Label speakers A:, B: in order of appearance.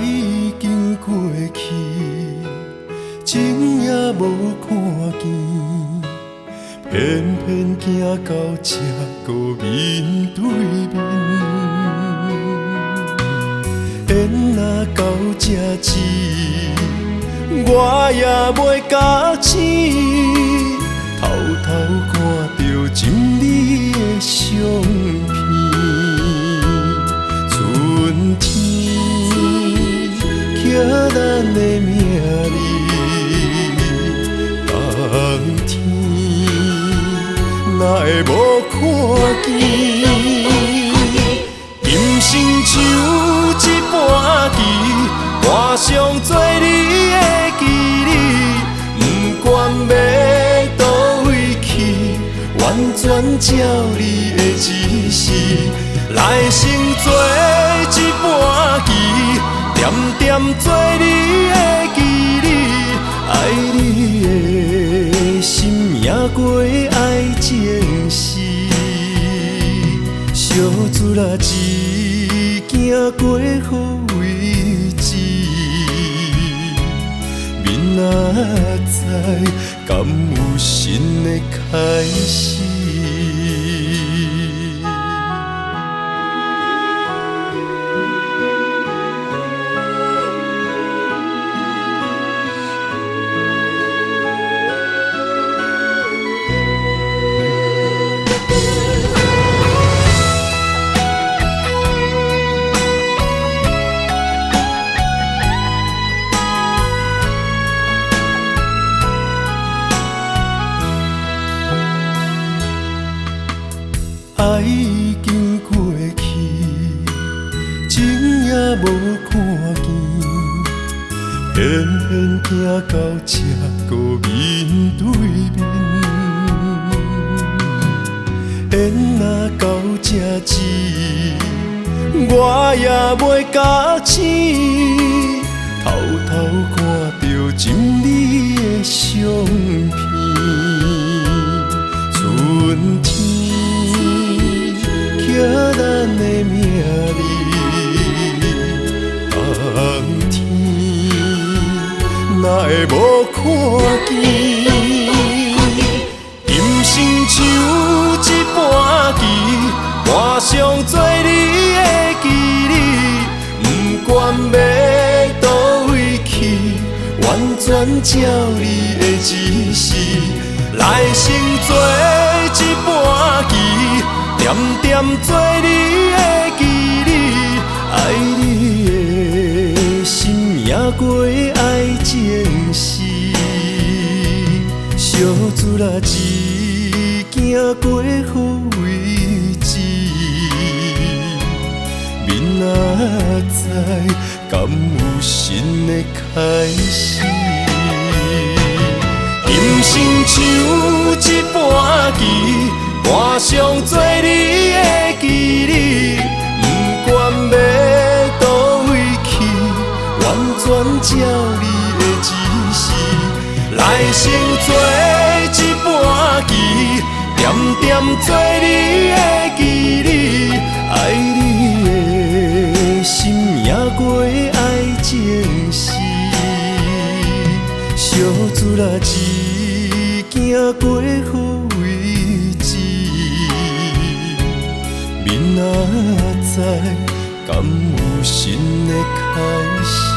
A: 已經過去，情也無看見，偏偏行到這閣面對面。緣若到這止，我也袂咬醒，偷偷看著情你的相片。春天刻咱的名字，冬天哪会无看见？今生像这盘棋，换上做你的棋子，不管欲佗位去，完全照你的指示。来生做这盘棋，点点做你的棋子，爱你的心赢过爱情时，相思啊只行过好位置，明仔载敢有新的开始？愛已經過去，情也無看見，偏偏行到這閣面對面。緣若到這止，我也袂咬醒，偷偷看著情你的相片。春天刻咱的名字，冬天哪会無看見？今生像這盤棋，換上做你的棋子，不管欲佗位去，完全照你的指示。來生做這盤棋，點點做你的棋子，愛你的心贏過愛情時，相思啊只行過好位置，明仔載敢有新的開始？今生像這盤棋，換上做你的棋子，不管欲佗位去，完全照你的指示。來生做這盤棋，點點做你的棋子，愛你的心贏過愛情時，相思啊只行過好位置，明仔載敢有新的開始？